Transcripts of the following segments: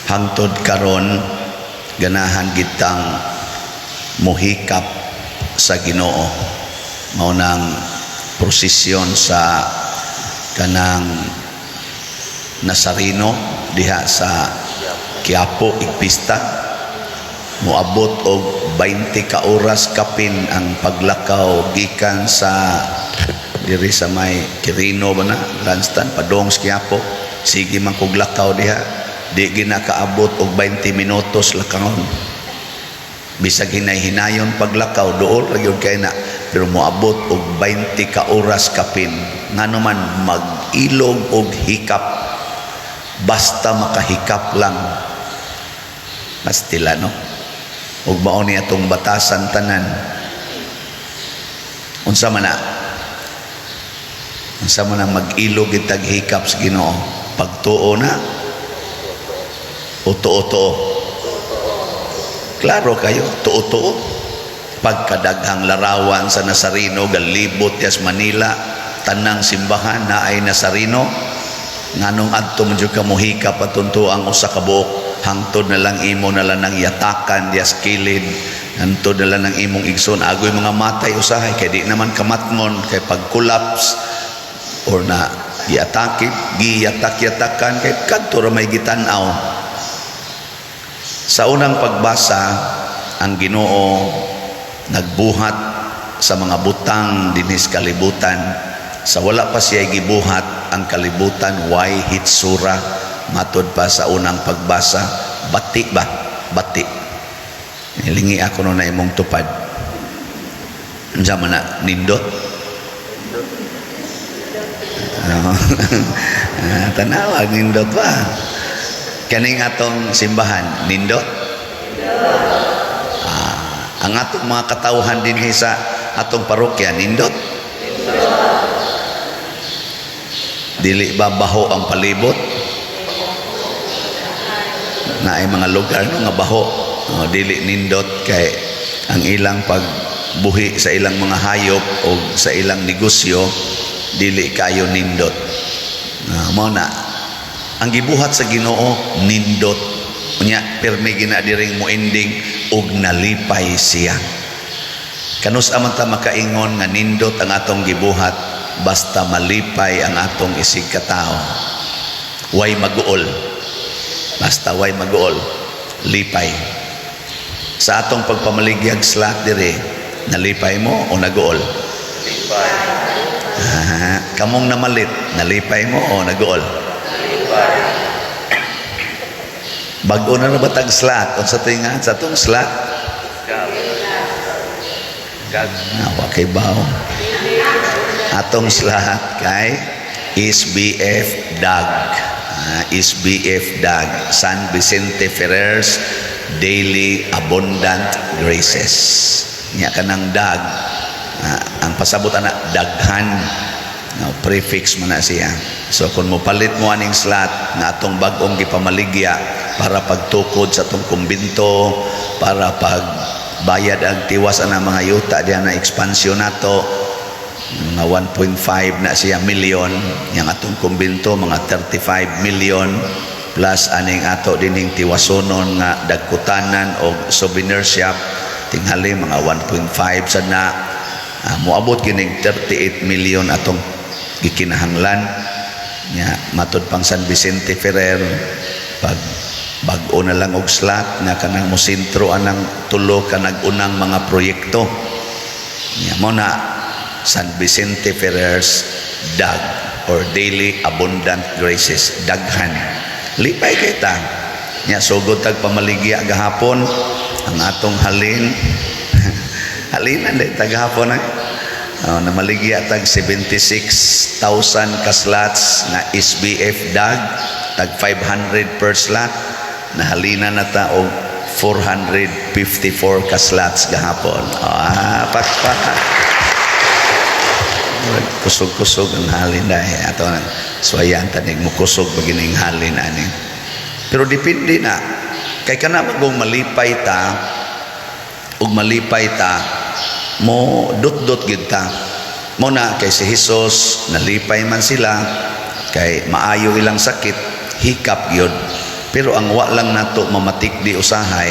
Hangtod karon ganahan kitang muhikap sa Ginoo. Mao nang prosesyon sa kanang Nazareno diha sa Quiapo, igpista. Moabot og 20 ka oras kapin ang paglakaw gikan sa diri sa may Quirino ba na grandstand padong sa Quiapo. Sige man kog lakaw diha, di ginakaabot og 20 minutos lakawon. Bisag hinay-hinayon paglakaw, duol ra gyud kay na, pero moabot og 20 ka oras kapin. Ngano man? Mag-ilog og hikap, basta makahikap lang. Pastila, no? Ug mao ni atong batasan tanan. Unsa man na? Unsa man ang mag-ilog itag hikap sa Ginoo? Pagtuo na o tuo-tuo? Klaro kayo, tuo-tuo. Pagkadaghang larawan sa Nazareno, galibot yas Manila, tanang simbahan na ay Nazareno. Nganong adto man jud ka mohikap atong ang usa ka buok? Hangtod na lang imo na lang nang yatakan dias kilid, hangtod na lang ng imong igsoon agoy mga matay usahay kay di naman kamatngon, kay pag collapse or na giatake, giyatak-yatakan kay kadto ra may gitan-aw. Sa unang pagbasa, ang Ginoo nagbuhat sa mga butang dinhi sa kalibutan. Sa wala pa siya gibuhat ang kalibutan, way hitsura, matod pa sa unang pagbasa. Bati ba? Bati. Nilingi ako no na imong tupad. Unsa man na? Nindot? Ah, tanawa, nindot ba? Kaning atong simbahan, nindot? Ah, ang atong mga katawhan dinhi sa atong parokya, nindot? Dili ba baho ang palibot? Na ay mga lugar, no, nga baho. Oh, dili nindot kay ang ilang pagbuhi sa ilang mga hayop o sa ilang negosyo dili kayo nindot. Ah, mao na ang gibuhat sa Ginoo, nindot. Unya pirmi gina diring mo ending og nalipay siya. Kanus man ta makaingon nga nindot ang atong gibuhat? Basta malipay ang atong isig katao. Way maguol. Basta way maguol. Lipay. Sa atong pagpamaligyag slot dire, nalipay mo o naguol? Lipay. Ah, kamong namalit, nalipay mo o naguol? Lipay. Bag-o na na ba tag slot? Unsa to nga sa atong slot? Gag. Gag. Ah, wa kay bawo. Atong slot kay SBF DAG. Ah, SBF DAG, San Vicente Ferrer's Daily Abundant Graces. Nya kanang DAG, ah, ang pasabot ana daghan. No, prefix man na siya. So kung mopalit mo aning slot nga atong bag-ong gipamaligya para pagtukod sa atong kumbinto, para pag bayad ang tiwas ana mga yuta diha na expansion nato, mga 1.5 na siya million yang atong kumbinto, mga 35 million plus aning ato dining tiwasonon nga dagkutanan og souvenir shop, tinghali mga 1.5 sad na. Moabot kining 38 million atong gikinahanglan. Nya matod pang San Vicente Ferrer, pag bag-o na lang og slot nga kanang mosentro anang tulo ka nag-unang mga proyekto. Nya mo na San Vicente Ferrer's DAG or Daily Abundant Graces, daghan. Lipay kay ta. Nya sugod tag pamaligya gahapon, ang atong halin, halinan dahil tagahapon ay. Oh, namaligya tag 76,000 ka slots nga SBF DAG, tag 500 per slot. Nahalina na ta og 454 ka slots gahapon. Ah, pakpak. Kusog-kusog ang halin dahil ato nang suwayan tanig mo kusog pag gining halin ani. Pero depende na kay kana magong malipay ta ug malipay ta mo dot-dot gid ta. Mo na kay si Jesus nalipay man sila kay maayo ilang sakit, hikap gyud. Pero ang wa lang nato mamatikdi usahay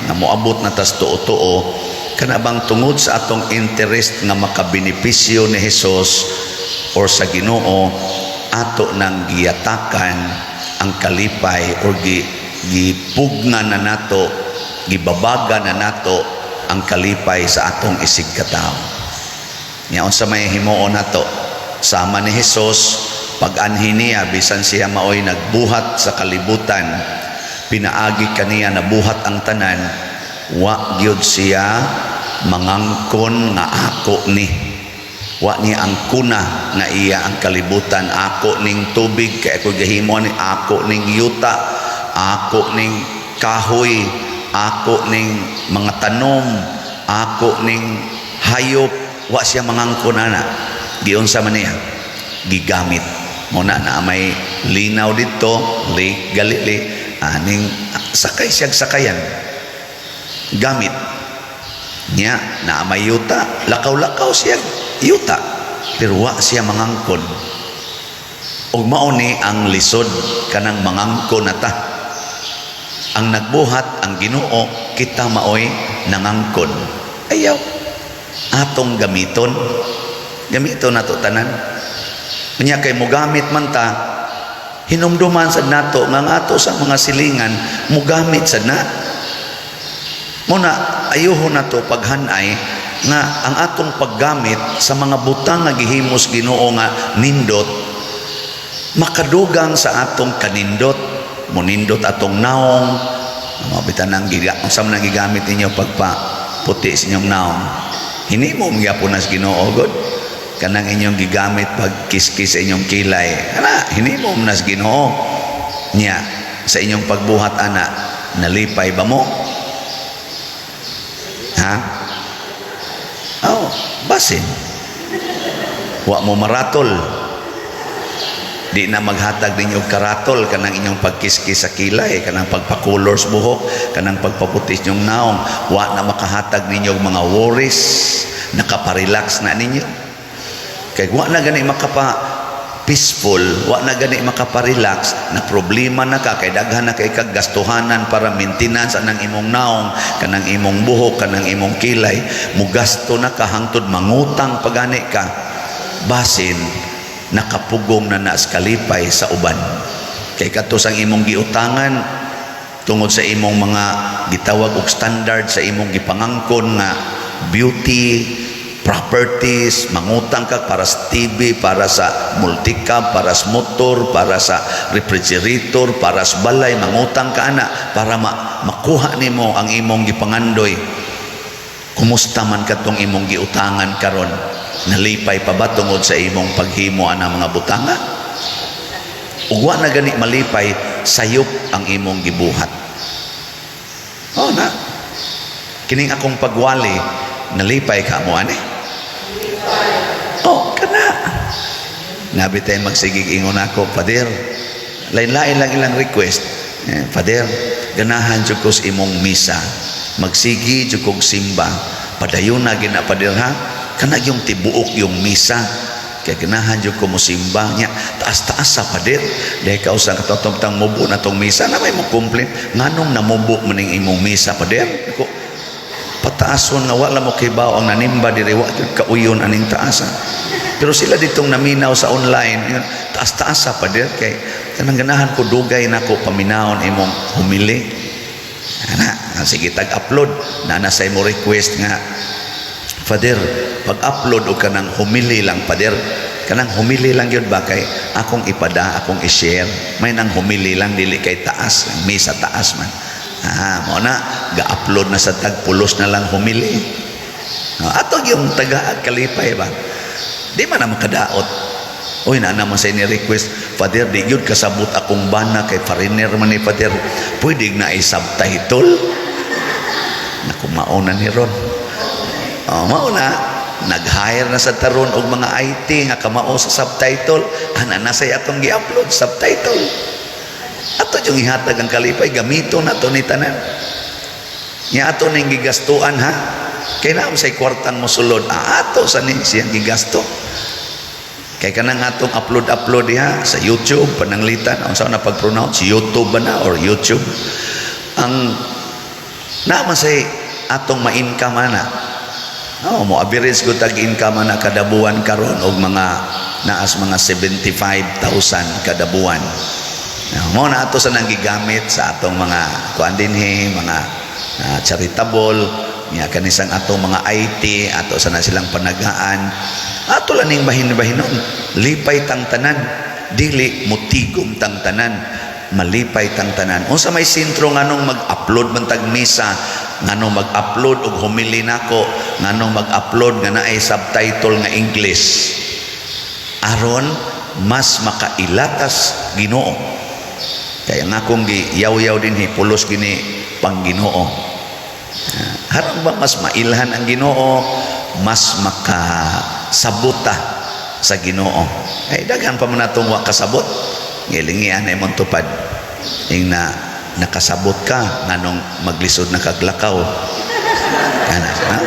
nga moabot na tas tuo-tuo kana bang tungod sa atong interest nga makabenepisyo ni Jesus or sa Ginoo, ato nang giyatakan ang kalipay or gipugna na nato, gibabaga na nato ang kalipay sa atong isig katawo. Nya unsa may himuon nato? Sama ni Jesus, pag-anhi niya, bisan siya maoy nagbuhat sa kalibutan, pinaagi kaniya nabuhat ang tanan, wa gyud siya mangangkon nga ako ni. Wa niya ang kuna nga iya ang kalibutan. Ako ning tubig kay ako gahimo ni, ako ning yuta, ako ning kahoy, ako ning mga tanom, ako ning hayop. Wa siya mangangkon ana. Giunsa man niya? Gigamit mo na na may linaw dito, Lake Galilee, aning sakay siya sakayan, gamit niya na may yuta, lakaw-lakaw siya yuta, pero wa siya mangangkon. Ug mao ni ang lisod, kanang mangangkon na ta. Ang nagbuhat ang Ginoo, kita maoy nangangkon. Ayaw, atong gamiton, gamiton nato tanan. Unya kay mogamit man ta, hinumduman sad nato nga ang ato sa mga silingan mogamit sad na. Muna ayuhon nato paghanay nga ang atong paggamit sa mga butang nga gihimos Ginoo nga nindot, makadugang sa atong kanindot. Munindot atong naong mga bitan ang giga, unsa man ang gigamit ninyo pagpa puti sa inyong naong? Hinimo gyapon nas Ginoo god. Kanang inyong gigamit pag kiskis sa inyong kilay ana, hinimo nas Ginoo. Nya sa inyong pagbuhat ana, nalipay ba mo, ha? Oh, basin wa mo maratol, di na maghatag ninyo og karatol kanang inyong pagkiskis sa kilay, kanang pagpakulor sa buhok, kanang pagpaputis inyong naong. Wa na makahatag ninyo og mga worries, nakaparelax na ninyo. Kay wa na gani makapa peaceful, wa na gani makaparelax, na problema na ka kay daghan na kay kag gastuhanan para maintenance anang imong naong, kanang imong buhok, kanang imong kilay, mugasto na ka hangtod mangutang pagani ka. Basin nakapugong na na sa kalipay sa uban. Kay kato sang imong giutangan tungod sa imong mga gitawag og standard sa imong gipangangkon nga beauty properties, mangutang ka para sa TV, para sa multicab, para sa motor, para sa refrigerator, para sa balay, mangutang ka ana para makuha nimo ang imong gipangandoy. Kumusta man katong imong giutangan karon? Nalipay pa ba tungod sa imong paghimo ana mga butanga? Ug wa na gani malipay, sayop ang imong gibuhat. Oh na. Kining akong pagwali, nalipay ka mo ani? Oh, kana. Nabi tayo magsigig ingon ako, "Pader," lain-lain lang ilang request. Eh, "Pader, ganahan jud ko sa imong misa. Magsigi jud kog simba. Padayon na gina, Pader, ha. Kana yung tibuok yung misa. Kaya ganahan jud ko mo simba nya. Taas-taas sa, Pader." Dahil ka usang katotong mubo na tong misa na may mo complain nganong namubo maning imong misa, Pader. Ko pataason nga wala mo kibaw ang nanimba diri, wa gyud kauyon aning taasa. Pero sila ditong naminaw sa online yun, "Taas-taas sa, Pader, kay kanang ganahan ko, dugay na ko paminawon imong humili ana." Sige, tag-upload na na sa imo request nga, "Father, pag-upload og kanang humili lang, Father. Kanang humili lang yun ba, kay akong ipada, akong i-share. May nang humili lang, dili kay taas, may sa taas man." Ah, mo na ga-upload na sa tag pulos na lang humili. No, ato yung taga kalipay ba? Di man na makadaot. Uy, na naman sa ini request, "Father, di gyud kasabot akong bana kay foreigner man ni, Father. Pwede na i-subtitle?" Naku, mauna ni ron. Oh, mauna, nag-hire na sa taron og mga IT nga kamao sa subtitle. Ana na say atong gi-upload subtitle. Ato yung ihatag ang kalipay, gamito na to ni tanan. Nya ato ning gigastuan, ha. Kay naa say kwartang mosulod, ah, ato sa ni siyang gigasto. Kay kanang atong upload-upload diha sa YouTube, pananglitan, unsa na pag-pronounce, YouTube ba na or YouTube? Ang naa say atong ma-income ana. Oh, mo average ko tag income ana kada buwan karon og mga naas mga 75,000 kada buwan. Mo na ato sa nang gigamit sa atong mga kuan dinhi, mga charitable nya, kanisang atong mga IT, ato sa na silang panagaan. Ato lang ning bahin-bahinon, lipay tang tanan, dili mutigom tang tanan, malipay tang tanan. Unsa may sentro, nganong mag-upload man tag misa, nganong mag-upload og homily nako, nganong mag-upload nga naay subtitle nga English? Aron mas makailatas Ginoo. Kaya nga akong giyaw-yaw dinhi, pulos gini pang Ginoo. Aron ba mas mailhan ang Ginoo, mas makasabuta sa Ginoo. Ay daghan pa man natong wa kasabot. Ngilingian ay mong tupad. Ing na nakasabot ka, nganong maglisod na kaglakaw? Ana, ha?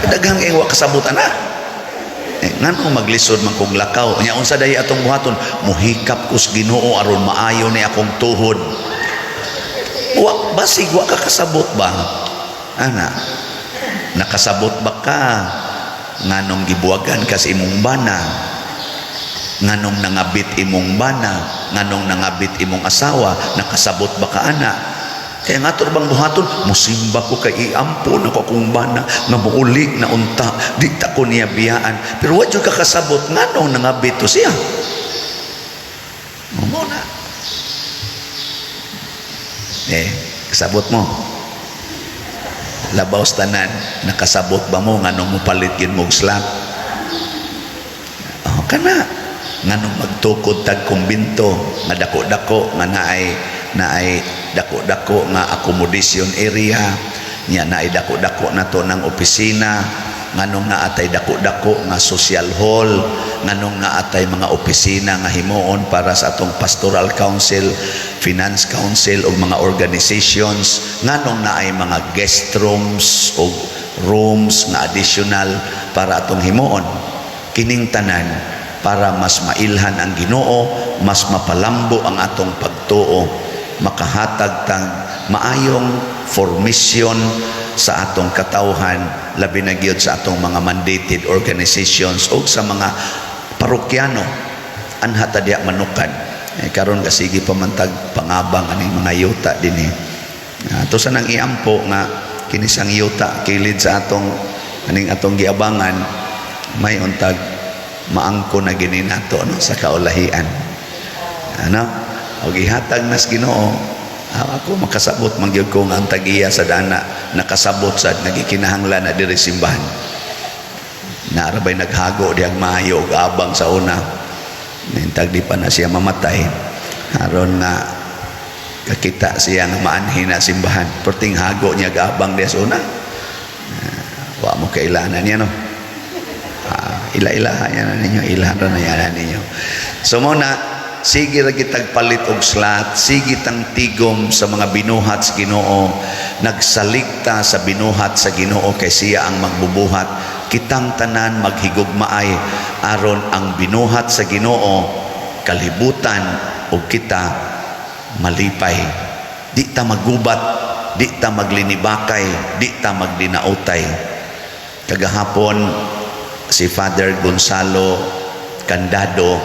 Daghan kay wa kasabot ana. Eh, nganong maglisod man kog lakaw? Nya unsa dahi atong buhaton? Muhikap ko sa Ginoo aron maayo ni akong tuhod. Wa basig wa ka kasabot ba? Ana. Nakasabot ba ka nganong gibuwagan ka sa imong bana? Nganong nangabit imong bana? Nganong nangabit imong asawa? Nakasabot ba ka ana? Kaya nga ato bang buhaton, musimba ko kay iampo na ko akong bana nga muuli na unta, di ta ko niya biyaan. Pero wa jud ka kasabot nganong nangabit to siya. Mo na. Eh, kasabot mo. Labaw sa tanan, nakasabot ba mo nganong mopalit gyud mo og slot? Oh, kana nganong magtukod tag kumbinto nga dako-dako, nga naay dako-dako nga accommodation area nya, naay dako-dako na to ng opisina, nganong naatay dako-dako nga social hall, nganong naatay mga opisina nga himuon para sa atong pastoral council, finance council ug mga organizations, nganong naay mga guest rooms o rooms nga additional para atong himuon? Kining tanan para mas mailhan ang Ginoo, mas mapalambo ang atong pagtuo, makahatag tang maayong formation sa atong katawhan, labi na gyud sa atong mga mandated organizations o sa mga parokyano. Anha ta diya manukan. Eh, karon kasige pa man tag pangabang aning mga yuta dinhi. Ato sa nang iampo nga kinisang yuta kilid sa atong aning atong giabangan, may untag maangko na gini nato, no, sa kaulahian ano og ihatag nas Ginoo. Ako makasabot man gyud ko nga ang tag-iya sa dana nakasabot sa nagikinahanglan na diri simbahan. Naara bay naghago diyang maayo og abang sa una. Nintag di pa na siya mamatay, aron nga kakita siya nga maanhin na simbahan, perting hago niya gabang diya sa una. Wa mo kailanan niya, no? Ila-ilahan niya na ninyo, ilahan ra na yan ninyo. So mo na, sige ra kitag palit og slot, sige tang tigom sa mga binuhat sa Ginoo, nagsaligta sa binuhat sa Ginoo kay siya ang magbubuhat. Kitang tanan maghigugmaay aron ang binuhat sa Ginoo, kalibutan ug kita malipay. Di ta magubat, di ta maglinibakay, di ta magdinautay. Kagahapon si Father Gonzalo Candado,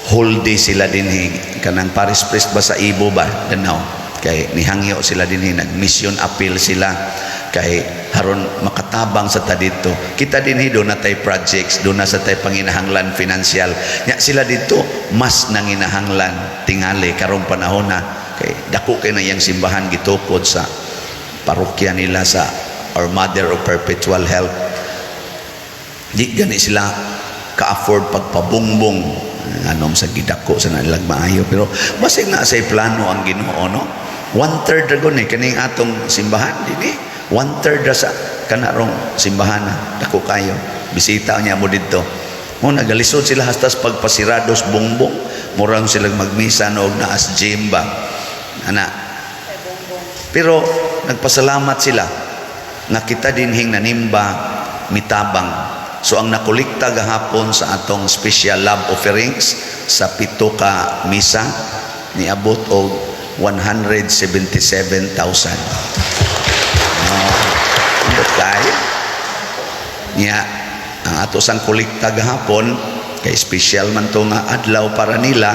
whole day sila dinhi, kanang parish priest ba sa Ibo ba, Danao, kay nihangyo sila dinhi, nag-mission appeal sila kay haron makatabang sa ta dito. Kita dinhi do na tay projects, do na sa tay panginahanglan financial nya. Sila dito mas nanginahanglan tingali karong panahon na kay dako kay na iyang simbahan gitukod sa parokya nila sa Our Mother of Perpetual Help. Di gani sila ka-afford pagpabungbong anom sa gidako sa nilag maayo, pero basig na sa plano ang Ginoo, no? One third ra gud ni kaning atong simbahan dinhi, one third ra sa kanarong simbahan na dako kayo. Bisita niya mo didto mo, nagalisod sila hastas pagpasirados bungbong, murang sila magmisa no og naas gym ba ana. Pero nagpasalamat sila nga kita dinhing nanimba mitabang. So ang nakolekta gahapon sa atong special love offerings sa pito ka misa, niabot og 177,000. Oh, ambot kayo. Nya ang ato sang kolekta gahapon, kay special man to nga adlaw para nila,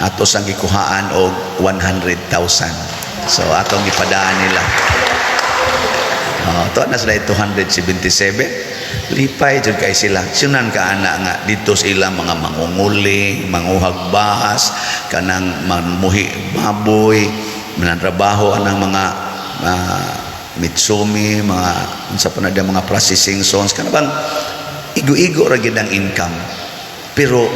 ato sang gikuhaan og 100,000. So atong gipadaan nila. Oh, to na sila 277. Lipay jud kay sila. Sunan ka ana nga dito sila mga mangunguli, manguhag bahas, kanang manmuhi baboy, manantrabaho anang mga Mitsumi, mga unsa pa na diya, mga processing zones, kana bang igo-igo ra gyud ang income. Pero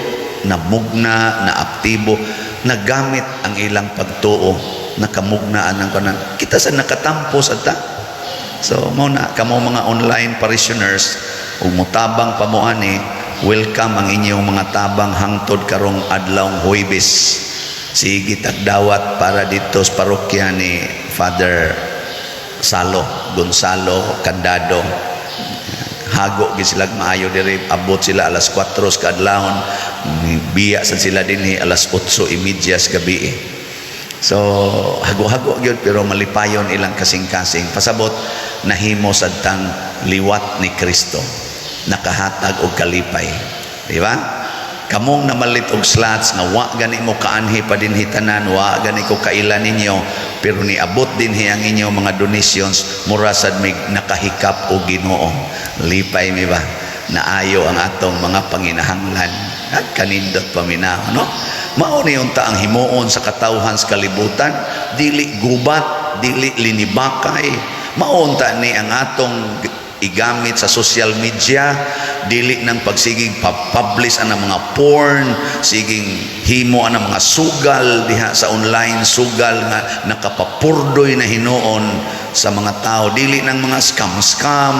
namugna, na aktibo, nagamit ang ilang pagtuo, nakamugna ang kanang kita sa nakatampos at ta. So mao na kamo mga online parishioners ug mutabang pa mo ani, welcome ang inyong mga tabang hangtod karong adlawng Huwebes. Sige tagdawat para dito sa parokya ni Father Salo, Gonzalo Candado. Hago gid sila maayo diri, abot sila alas 4 sa kaadlawon, biya sad sila dinhi alas 8:30 sa gabi. So hago-hago gyud pero malipayon ilang kasing-kasing. Pasabot nahimo sadtang liwat ni Kristo. Nakahatag og kalipay. Di ba? Kamong namalit og slots nga wa gani mo kaanhi pa dinhi tanan, wa gani ko kaila ninyo, pero niabot dinhi ang inyong mga donations, mura sad mig nakahikap og Ginoo. Lipay mi ba? Naayo ang atong mga panginahanglan. At kanindot paminaw, no? Mao ni unta ang himuon sa katawhan sa kalibutan, dili gubat, dili linibakay. Mao unta ni ang atong igamit sa social media, dili nang pagsigig pa-publish ang mga porn, siging himo ang mga sugal diha sa online, sugal nga nakapapurdoy na hinuon sa mga tao, dili nang mga scam scam.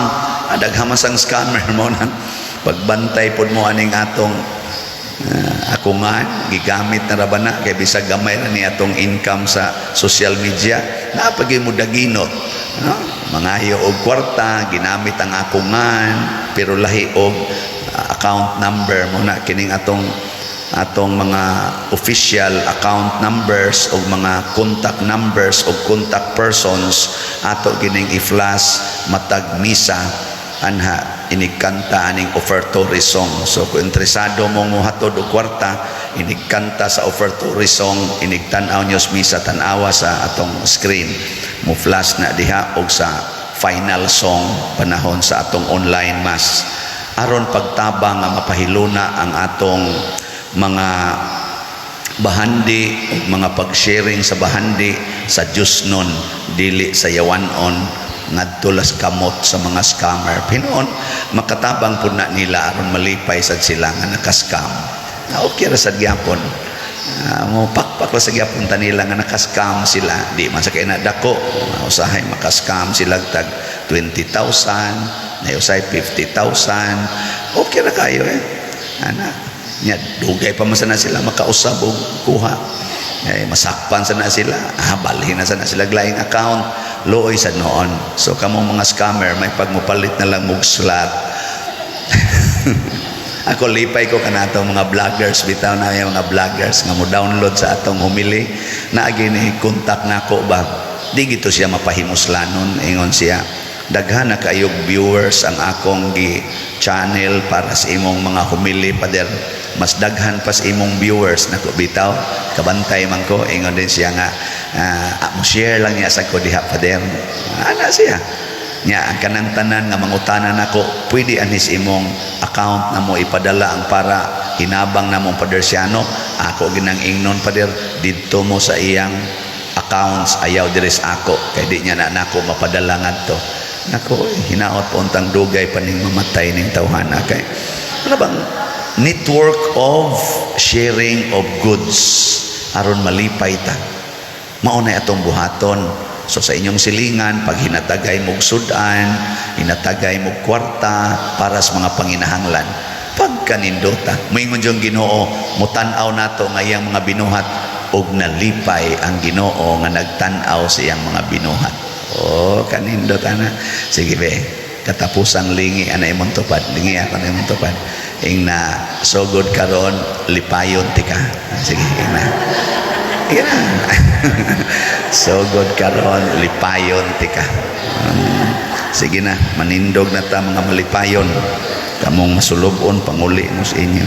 Daghan man sang scammer mo nang pagbantay pod mo aning atong ako nga gigamit na ra ba na kay bisag gamay ra ni atong income sa social media, napagay mo daginot, no? Mangayo og kwarta, ginamit ang ako ngan pero lahi og account number mo na. Kining atong atong mga official account numbers o mga contact numbers o contact persons, ato gining i-flash matag misa anha inigkanta aning offertory song. So kung interesado mo mohatod og kwarta inigkanta sa offertory song, inigtan-aw nyo sa misa, tan-awa sa atong screen, mo flash na diha, og sa final song panahon sa atong online mass, aron pagtabang nga mapahiluna ang atong mga bahandi ug mga pag-sharing sa bahandi sa Diyos nun, dili sa yawanon, ngadto las kamot sa mga scammer. Pinon makatabang pud na nila aron malipay sad sila nga naka-scam. Ah, okay ra sad gyapon. Mo pakpak ra sa gyapon ta nila nga naka-scam sila. Di man sa kay na dako, usahay maka-scam sila tag 20,000 na, usahay 50,000, okay ra kayo eh. Ana nya dugay pa man sana sila makausab og kuha eh, masakpan sana sila, balhin na sana sila laing account. Luoy sa noon. So kamong mga scammer, may pagmupalit na lang mug slot. Ako lipay ko kanatong mga vloggers bitaw na, yung mga vloggers nga mo download sa atong homily na gini contact nako ba, di gito siya mapahimuslanon. Ingon siya, "Daghan na kayog viewers ang akong gi channel para sa imong mga homily, pader. Mas daghan pa sa imong viewers nako bitaw." Kabantay man ko. Ingon din siya nga mo share lang niya sa ko diha, pader. Ana siya nya, ang kanang tanan nga mangutana nako, pwede anis imong account na mo ipadala ang para hinabang na mong Pader Siano, ako ginang ingnon, "Pader, didto mo sa iyang accounts, ayaw diri sa ako kay di niya na nako mapadala ngadto." Nako eh, hinaot po untang dugay pa ning mamatay ning tawhana kay ano bang network of sharing of goods aron malipay ta. Mao na atong buhaton. So sa inyong silingan, pag hinatagay mog sudan, hinatagay mog kwarta para sa mga panginahanglan, pagkanindota. Moingon yung Ginoo, mutan-aw nato nga iyang mga binuhat, og nalipay ang Ginoo nga nagtan-aw sa iyang mga binuhat. Oh, kanindot ana. Sige be. Katapusan lingi ana imong tupad. Lingi ako na imong tupad. Ing na sugod karon, lipayon tika. Sige, ing na. Ing na. Sugod karon, lipayon tika. Sige na, manindog na ta mga malipayon. Kamong masulubon, panguli mo sa inyo.